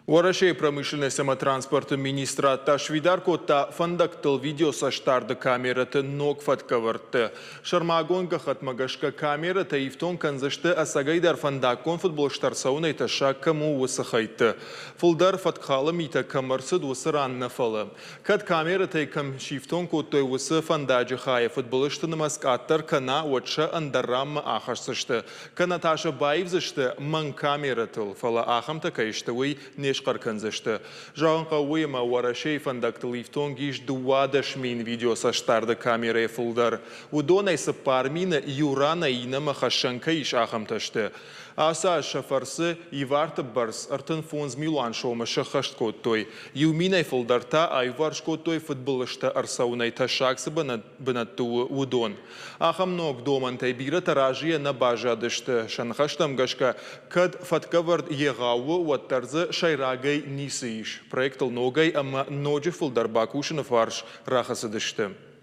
Уӕрӕсейы промышленность ӕмӕ транспорты министрад та сфидар кодта фӕндӕгтыл видеоцӕстдарды камерӕты ног фӕткӕвӕрдты. Сӕрмагонд гӕххӕтмӕ гӕсгӕ камерӕтӕ ифтонг кӕндзысты, ӕцӕгӕйдӕр фӕндаггон фыдбылызтӕ ӕрцӕуынӕй тӕссаг кӕм у, уыцы хӕйтты. Фылдӕр фӕткхалы митӕ кӕм ӕрцыд, уыцы ран нӕ фӕлӕ. Кӕд камерӕтӕй кӕм сифтонг кодтой, уыцы фӕндаджы хайы фыдбылызты нымӕц къаддӕр кӕна, уӕд сӕ ӕндӕр ранмӕ ахӕсдзысты. Кӕнӕ та сӕ баивдзысты мӕнг камерӕтыл, фӕлӕ ахӕмтӕ кӕй сты, уый не схъӕр кӕндзысты. Зӕгъын хъӕуы уый, ӕмӕ Уӕрӕсейы фӕндӕгтыл ифтонг ис 12 000 видеоцӕстдарды камерӕйы фылдӕр. Уыдонӕй 4000 иу ранӕй иннӕмӕ хӕссӕн кӕй ис, ахӕмтӕ сты. Ацы аз сӕ фӕрцы иварты бӕрц 35 милуан сомы сӕххӕст кодтой. 1000-ӕй фылдӕр та аиуварс кодтой фыдбылызтӕ ӕрцӕуынӕй тӕссаг цы бынӕтты у, уыдон. Ахӕм ног домӕнтӕй бирӕтӕ разыйӕ нӕ баззадысты. Сӕ ныхӕстӕм гӕсгӕ, кӕд фӕткӕвӕрд егъау у, уӕддӕр дзы сӕйрагӕй ницы ис. Проектыл ногӕй ӕмӕ ноджы фылдӕр бакусыны фарс рахӕцыдысты.